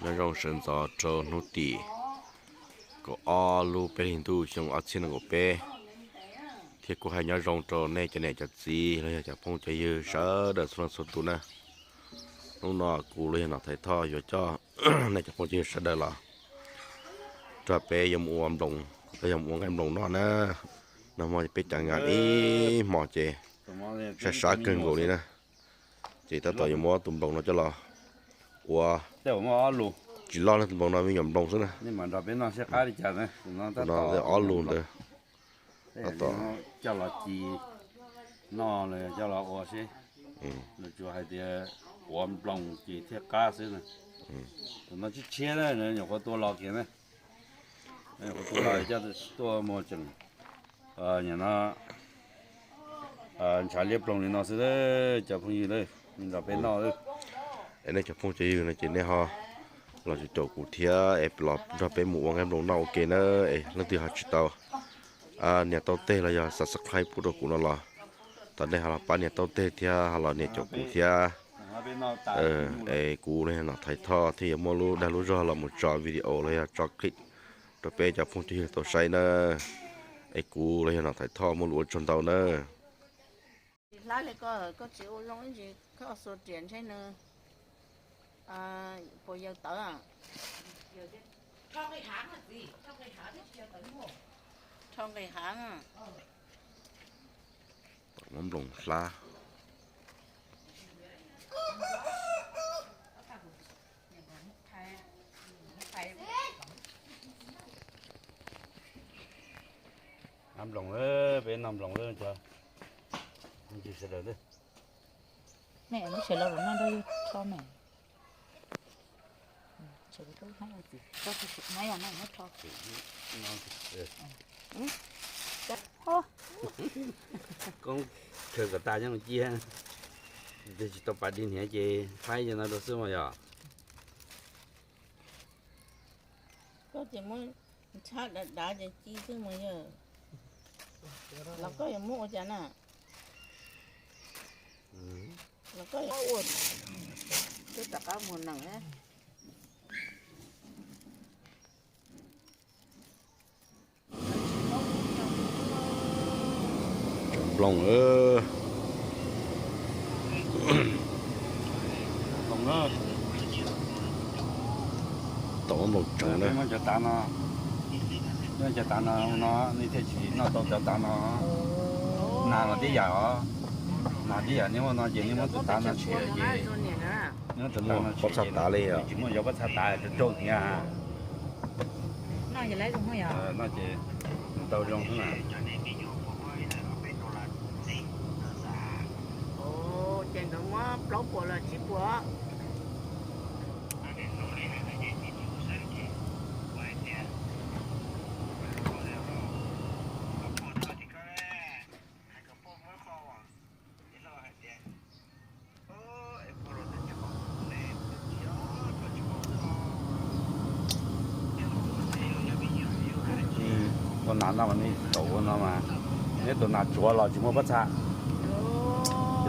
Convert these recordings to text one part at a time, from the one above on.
Nyob zoo sawv ntxov rau hnub tim kaum ob lub peb hlis ntuj xyoo ob txhiab nees nkaum peb, thiab kuj hais nyob zoo rau nej cov niam cov txiv los yog cov phooj cov ywg sawv daws txhua leej txhua tus na. Hnub no kuv los yog Nom Thaiv Thoj yuav coj nej cov phooj cov ywg sawv daws los nrog peb yuav mus ua nploos los yog mus ua nqaij nploos no na. Nag hmo peb cav ngas ib hmos ces sab sab kawg nkaus li na. Ces tab tom yuav muab tus nploos no coj los ua, tsis loj ne, tus nploos no me nyuam nploos xwb na. Tus no ob lus ntawd. Tab tom coj los ci noj los coj los ua seb, nws tsuas hais tias ua nploos ces thiaj qab xwb na. Tus no tshiab tshiab na, nyuam qhuav tua los kiag na. Nyuam qhuav tua los coj tuaj muag tseem, no, ntshav liab ploog li no xwb, cov phooj ywg, nrog peb noj. Es nej cov phooj cov ywg no ces nej ho los caum kuv thiab es los nrog peb mus ua nqaij nploos noj ua ke na. Es leej twg ho tsis tau nias tau teg los yog subscribe pub rau kuv no los thov nej ho los pab nias tau teg thiab ho los nias caum kuv thiab. Es kuv los yog Nom Thaiv Thoj thiaj yuav muaj lub dag lub zog los mus tso video los yog tso clip rau peb cov phooj cov ywg tau saib na. Es kuv los yog Nom Thaiv Thoj muaj lus ua tsaug ntau na. Hlab li koj, koj tsis ua zoo ib ntsis koj xuas riam ntshe nws puas yaws tawv. Rho nqis hav. Muab nploos hlab. Noj nploos, peb noj nploos lawm cov phooj ywg sawv daws. Mej, lub sawv laus no nrog yus rho mej. Koob khaws kom tas nyob cia, tsis tau pas dig hniav ces faib cov no rau xwb mas yog. Koj ces muab ntxhab dav dav ces ci xwb mas yog. Los koj yuav muab ua cas na? Los koj yuav ua, twb rov qab muag nees. Nploos, tau nploos tseev na. Cov tav no, cov tav no no nej thiaj tsis noj tau cov tav no. Nag los tib yam os, nag tib yam nej muaj no ces nej muab tus tav no tshem ces, nej muab tus tav no tshem ces tsis muaj cov pob txha tav raug hniav. No ces tau zoo xwb na. Ces nkawd muab plaub puas los tsib puas. Tus nas no mas nej tau ua no mas, nej tus nas tsuav los tsis muaj pob txha.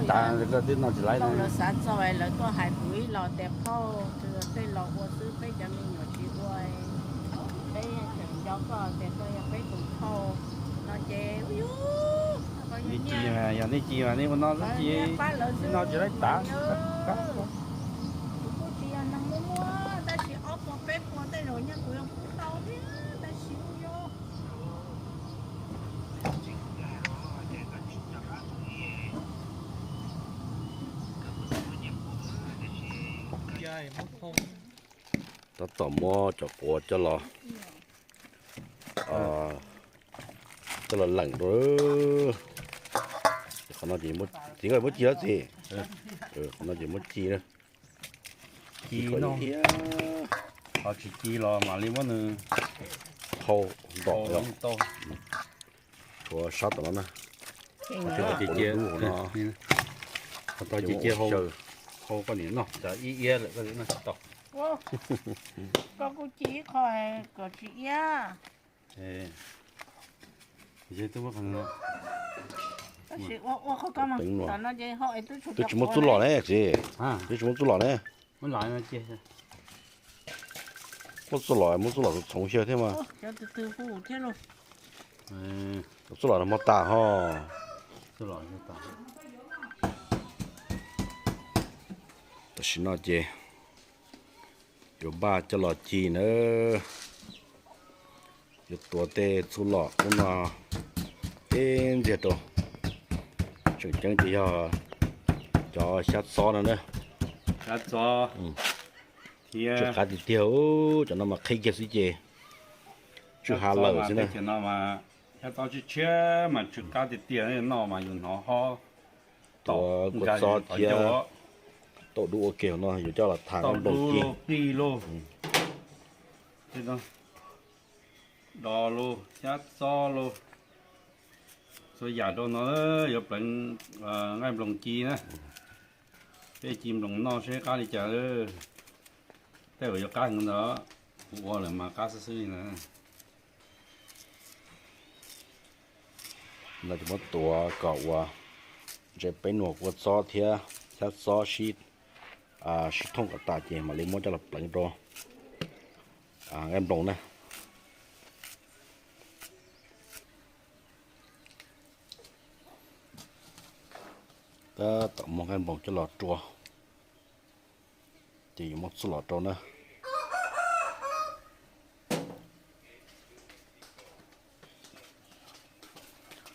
Tas koj twb noj tsis laib no. Lawv xav txog lawv tuaj hais kuv ib los tias phauj, tej los ua xwb peb cov me nyuam tsis ua. Peb tseem nco koj tias koj yog peb tus phauj no ces, yog nej ci mas nej ua no, nej ci, nej noj tsis laib tas. Kuv kuj tsis yog neeg muaj muaj tab sis ob puas peb puas tej zaum nyaj kuv yuav pub tau thiab tab sis kuj yog. Tab tom muab cov quav coj los, coj los leem rau. Qhov no ces, txiv, koj muab ci los txiv. Qhov no ces muab ci na. Ci no, ho tsis ci los mam li muab nws hau ntom los. Tshuav sab tom no na. Qhov no ces, qhov no ces hau koj niam noj, ib iab lawm koj noj tsis tau. Koj kuj ci ib qho kom tsis iab. Twb tsis muab txuj los ne, txiv. Twb tsis muab txuj los ne. Muab los no cia. Muab txuj lom, muab txuj lom txhoov xyaw thiab mas. Txuj lom no muab tas ho. Tam sim no ces yuav npaj coj los ci na. Yuav tuav tej txuj lom ub no ib ntxiag rau. Tseem ceeb ces yog cov xyab txob no na. Xyab txob thiab tsw qab tiag tiag, cov no mas qhib kiag xwb ces tsw ha lawm xwb na. Xyab txob tshiab tshiab mas tsw qab tiag tiag, noj mas yus hnov ho. Tuav kua txob thiab tauj dub ua ke no yuav coj los tham nploos ci. Qij lauj, do lauj, xyab txob lauj, txhua yam rau no yuav pleev nqaij nploos ci na. Peb ci nploos noj seb qab li cas. Tej uas yuav qab heev ntawd kuv ua lawm mas qab xwb xwb li ntawd. No ces muab tuav kom ua ntses peb nuam kua txob thiab xyab txob sib, sib thooj kom tas ces mam li muab coj los pleev rau nqaij nploos na. Tab tom muab nqaij nploos coj los rua ces yuav muab txuj lom rau na.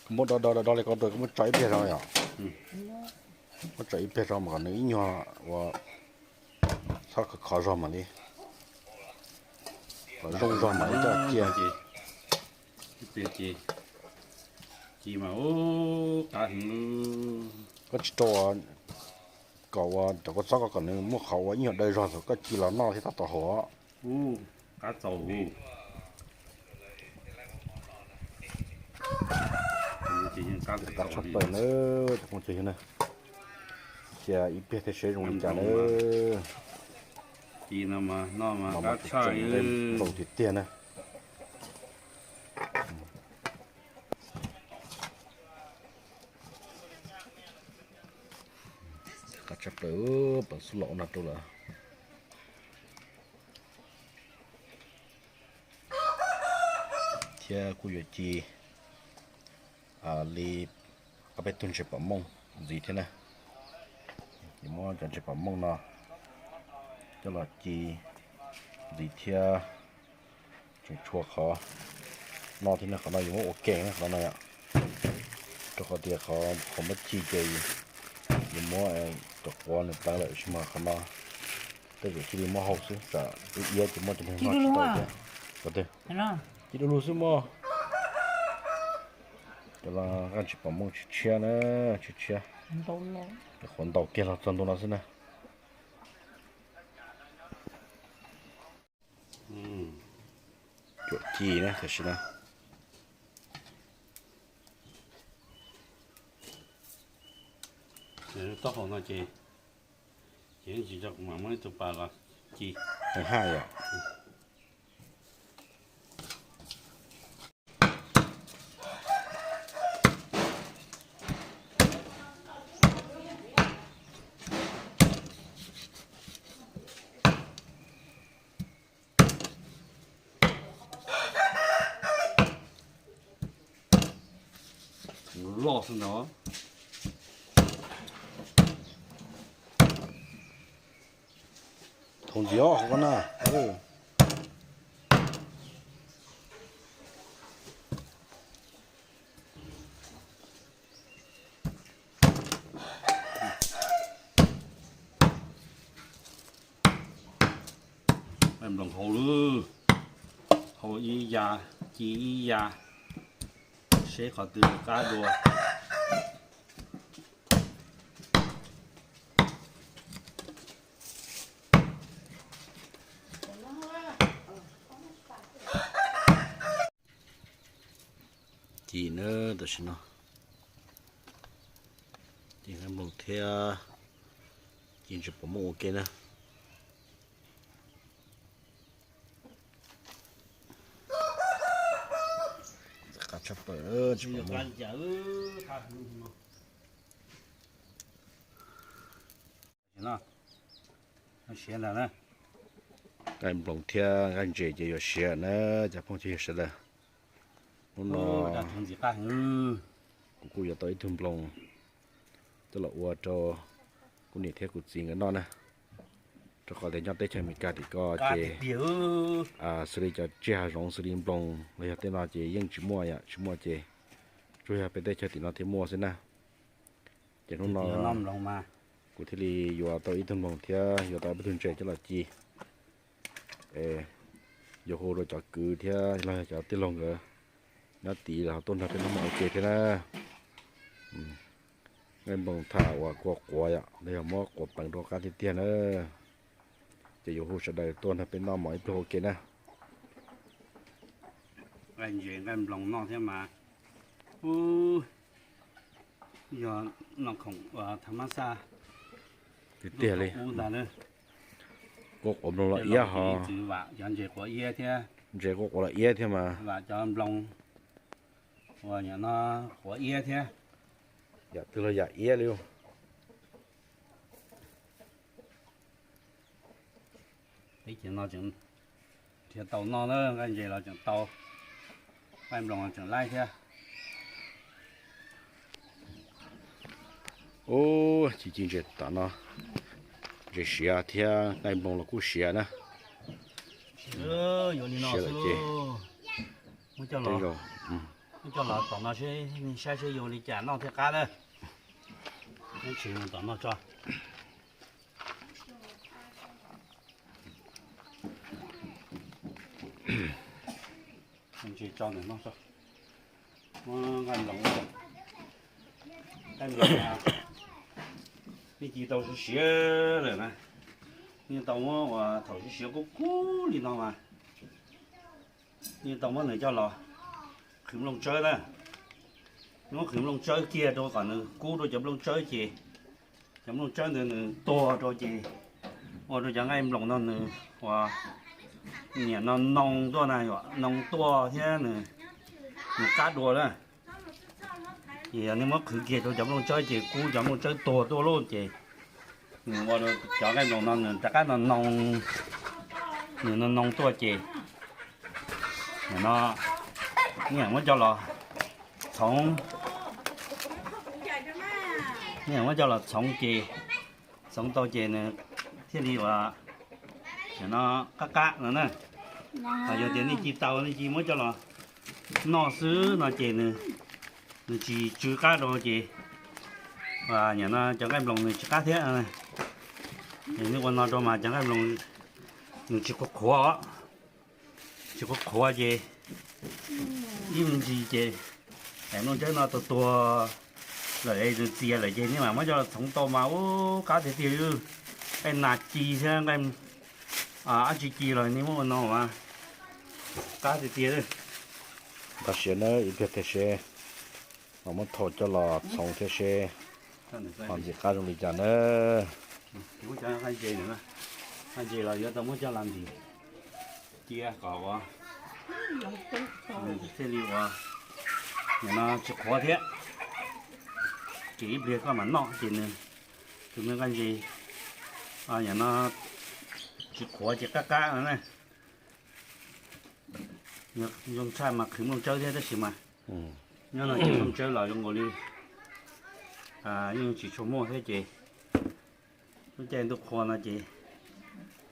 Koj muab do do do do li ko rau, koj muab tso ib pliag zog yom. Muab tso ib pliag zog mas kom nws ib nyuag ua txhob khov khov zog mam li, kom zoo zog mam li coj cia. Koj tsis rau kom ua cov kua txob ko kom nws muaj qhov ua ib nyuag daw zog thaum koj ci los noj thiab tab tom haus. Qab txaus. Qab tshaj plaws na, cov phooj ywg na. Cia ib pliag thiaj seb zoo li cas na. Ci no mas noj mas qab tshaj nqaij nploos tiag tiag na. Qab tshaj plaws, pleev txuj lom no rau lawm. Thiab kuj yuav ci li ob peb tug ntses pom mooj ntxiv thiab na. Yuav muab cov ntses pom mooj no coj los ci ntxiv thiab. Tseem tshuav qhov no thiab, qhov no yuav muab ua ke na, qhov no yom. Rau qhov tias qhov muab ci ces yuav muab cov quav nws pleev lawm, tab sis mas qhov no tej zaum cia li muab hau xwb, tsam ib iab ces muab cov neeg noj tsis tau thiab. Ci du lug xwb mog. Cov los nqaij ntses pom mooj tshiab tshiab na, tshiab tshiab. Cov qhuav ntaus kiag los txog ntua no xwb na. Cuam ci na tam sim no. Taub hau no ces, ces tsis tso kuv mam muab ib tug pas los ci. Haj yom. Loj xwb ntag. Thaum ntxiv hauv ko na. Nploos hau lawm, hau ib ya, ci ib ya, seb qhov twg qab dua. Ci na tam sim no, ci nqaij nploos thiab ci ntses pom mooj ua ke na. Qab tshaj plaws, siav ntag na. Nqaij nploos thiab nqaij ntses ces yuav siav na cov phooj ywg sawv daws. Hnub no kuv kuj yuav tau ib tug nploos coj los ua rau kuv niam thiab kuv txiv nkawd noj na. Rau qhov tias nyob teb chaws Amelikas tim ko ces xws li cov tsiaj hav zoov xws li nploos los yog tej no ces yeej tsis muaj yom, tsis muaj ces tsuas yog peb teb chaws tim no thiaj muaj xwb na. Ces hnub no kuv thiaj li yuav tau ib tug nploos thiab yuav tau ib tug ntses coj los ci es yuav hu rau cov kwv thiab los yog cov tij laug nkawd nyob tid los tuaj nrog peb noj mov ua ke thiab na. Nqaij nploos tham uas kua quav yom, los yog muab quav peev rau qab tiag tiag na. Ces yuav hu sawv daws tuaj nrog peb noj mov ib pliag ua ke na. Nqaij ntses nqaij nploos noj thiab mas, yog noj khoom uas thav mab xaj tiag tiag li. Kua quav nploos los iab ho. Vam cov ntses quav iab thiab. Ntses kua quav los iab thiab mas. Vam cov nploos uas nyam no quav iab thiab. Yam twg los yam iab li. Teb chaws no tseem nrhiav tau noj na, nqaij ntses los tseem tau, nqaij nploos los tseem laib thiab. Ub, ci ci ntses tom no, ntses siav thiab nqaij nploos los kuj siav na. Siav lawm ces muab coj los, muab coj los tom no saib seb yuav li cas noj thiaj qab na. Neb tsis mus tom no tso. Ntsis tso ntawm no tso. Muab nqaij nploos, nqaij nploos nej ci tau siav siav lawm na. Nej tau muab uas thaum siav siav kub kub li no mas nej tau muab nws coj los qhwv nplooj tsawb na. Muab qhwv nplooj tsawb kiag rau kom nws kub rau cov nplooj tsawb ces cov nplooj tsawb ntawd nws tuag rau ces ua rau cov nqaij nploos no nws ua niam no noo tuaj na, noo tuaj thiab nws, nws qab dua na. Ces yog nej muab qhwv kiag rau cov nplooj tsawb ces kub cov nplooj tsawb tuag tuaj lauj ces nws ua rau cov nqaij nploos no nws rov qab no noo, nws no noo tuaj ces no nej muab coj los txhoov, nej muab coj los txhoov ces, txhoov tau ces nws thiaj li ua no qab qab no na. Yog tias nej ci tau nej ci muab coj los noj xwb no ces nws tsis tsw qab rau ces nyam no cov nqaij nploos nws tsis qab thiab. Nej ua no rau mas cov nqaij nploos nws tsis qhuav qhuav, tsis qhuav qhuav ces ib me ntsis ces nplooj tsawb no tuag tuag lawm es nws txias lawm ces nej mam muab coj los txhoov tau mas ub qab tiag tiag. Nqaij nas ci thiab nqaij dab tsi ci los nej muab ua no mas qab tiag tiag. Tam sim no ib pliag thiab seb mam muab thau coj los txhoov thiab seb ho ntxim qab zoo li cas na. Nqaij ntses los yuav tau muab coj los ntim cia kom ua thiaj li ua no tsis qhuav thiab. Ces ib pliag koj mam noj ces nws tus me nqaij ntses no tsis qhuav ces qab qab no na. Zoo tshaj mas qhwv nplooj tsawb thiab tab sis mas nyob no ces nplooj tsawb los zoo nkaus li yeej tsis tshua muaj thiab ces lub caij ntuj qhua no ces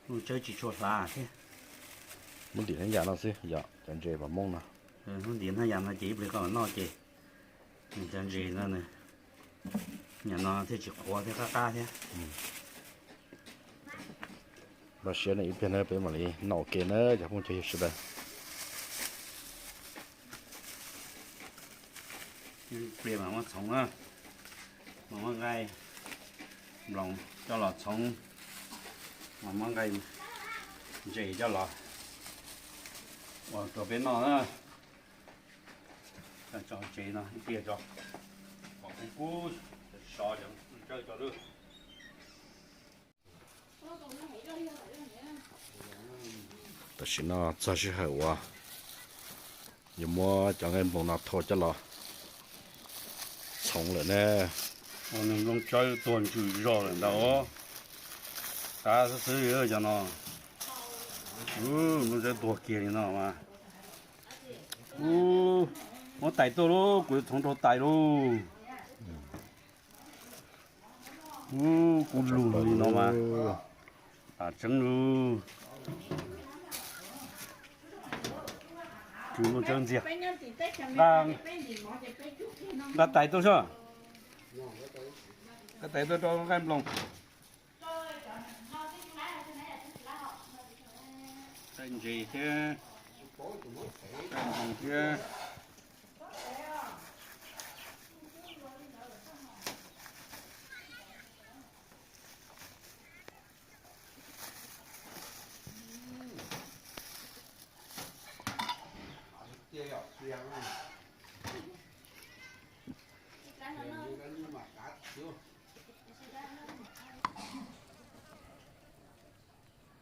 nplooj tsawb tsis tshua hlav thiab. Muab ntim hnab yas no xwb yom, cov ntses pas moob no. Muab ntim hnab yas no ces ib pliag koj mam noj ces nws cov ntses no nws nyam no thiaj tsis qhuav thiab qab qab thiab. Npaj siab na ib pliag na peb mam li noj ua ke na cov phooj cov ywg sawv daws. Ib pliag mam muab txhoov na, mam muab nqaij nploos coj los txhoov, mam muab nqaij ntses coj los ua rau peb noj na. Tso tsev no ib pliag tso, kom kub kub, sov cov tsawb tso lawm. Tam sim no txog sij hawm uas yuav muab cov nqaij nploos no thau coj los txhoov lawm ne. Ua nws nplooj tsawb tuag ntsws zog lawm ntag. Qab xwb xwb cov no. Ub, lub zeb tuag kiag li no mas. Ub, muab tais tuaj lauj, kuv yuav txhoov rau tais lauj. Ub, kub lug li no mas. Tam tseeb lauj. Tsis muaj tseeb ntxiag. Nqa tais tuaj soj. Nqa tais tuaj rau nqaij nploos. Nqaij ntses thiab, nqaij nploos thiab.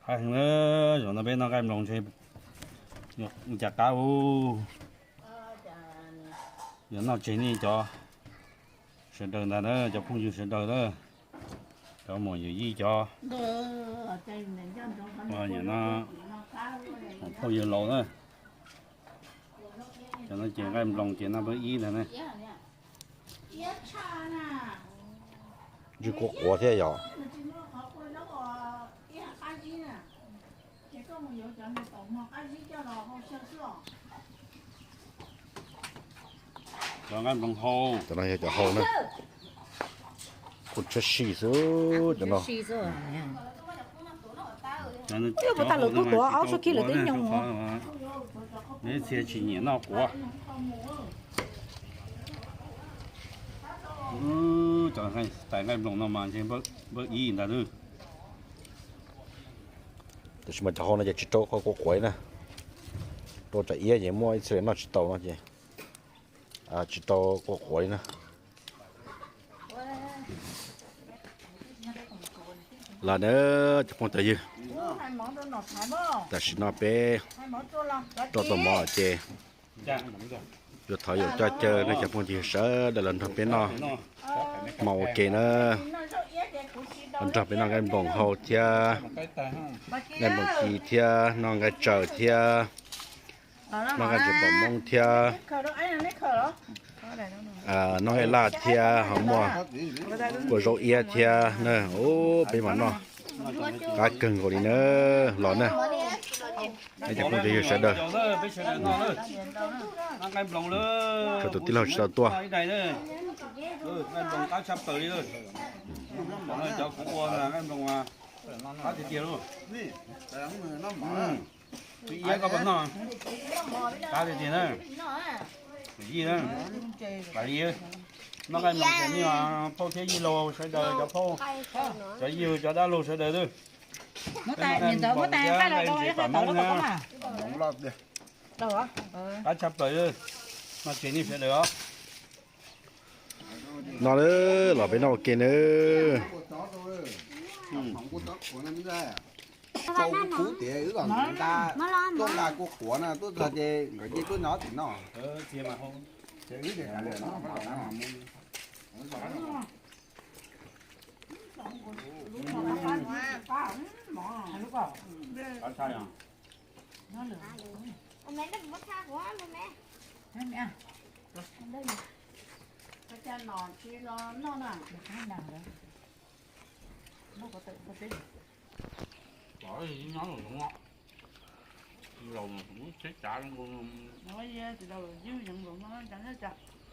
Qab heev na, zaum no peb noj nqaij nploos ntshe cas qab ub. Yog noj tseg nej cov sawv daws ntag na, cov phooj ywg sawv daws na, cov muam yawm yij cov, no, phooj ywg laus na. Cov no ces nqaij nploos ces noj npawb ib ntag na. Ntsej kuj quav thiab yom. Cov nqaij nploos hau. Cov no yog cov hau na. Kuj tshiab si xwb cov no. Ua tas lwm tus tuav ob sab khib lawm tib nyoog. Neb txhia tsis nyiam noj quav. Cov tais nqaij nploos no mas ntshe npawb ib ntag lawm. Tab sis mas cov hau no ces tsis rau qhov quav quav na. Rau cov iab ces muaj ib txhia noj tsis tau no ces tsis tau quav quav li na. Los na cov phooj cov ywg, tam sim no peb rau tau mov ces yuav thov yaum coj caw nej cov phooj cov ywg sawv daws los nrog peb noj hmo ua ke na. Los nrog peb noj nqaij nploos hau thiab nqaij nploos ci thiab noj nqaij tsaws thiab noj nqaij tsaws pom moob thiab noj nqaij laj thiab ho muaj kua zaub iab thiab na. Ub, peb mam noj qab kawg nkaus li na. Los na, nej cov phooj cov ywg sawv daws. Tshuav tus tij laug tsis tau tuaj. Ib yam koj puas noj? Qab tiag tiag na. Yij na, noj nqaij nploos ces nej phauj thiab yij laug sawv daws, cov phauj, cov yij cov dab laug sawv daws. Muab tais, muab tais nqaij los rau ib qho tod lub qhov tod mas. Qab tshaj plaws, noj tsev nej sawv daws os. No los peb noj ua ke nawb. Tau kuv tias wb kom nkawd nqa, tuaj nqa kua quav na, tuaj txog ces nkawd cia tuaj nyob tim no.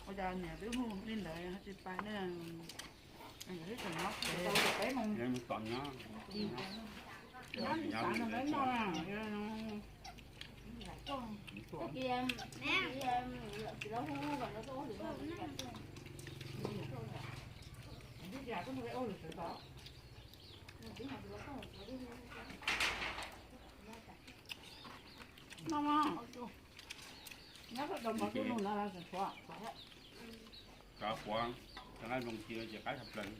Ua cas niam twb hu li ntawd tsis pais ne. Cov quav, cov nqaij nploos ci ces qab tshaj plaws.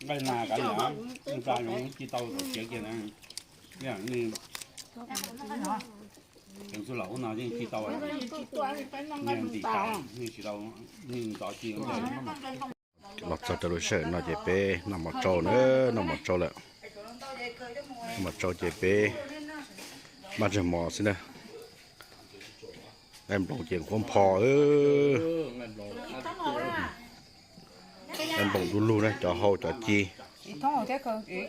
Nqaij na kav liam, nqaij na kav liam, ci tau tau siav kiag na. Tseem txuj lom ub no yeej ci tau, ntim tas yeej tsis tau, yeej ntov ci. Los txog rau lub sij hawm no ces peb noj mov tsau na, noj mov tsau lawm. Noj mov tsau ces peb maj ntsag mov xwb na. Nqaij nploos ces nqhuab npho. Nqaij nploos du lug na, cov hau cov ci.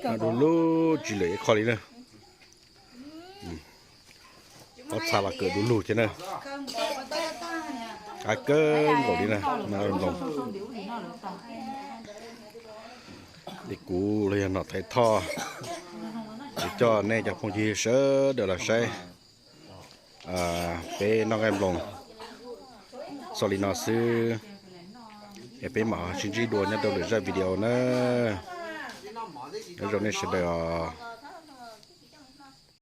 Noj du lug tsis lwm ib qho li na. Ob txha los kawm du lug thiab na. Qab kawg nkaus li na, noj nqaij nploos. Es kuv los yog Nom Thaiv Thoj, es coj nej cov phooj ywg sawv daws los saib peb noj nqaij nploos xaus li no xwb. Es peb mam ho sib ntsib dua nyob rau lwm zaj video na. Nyob zoo nej sawv daws os.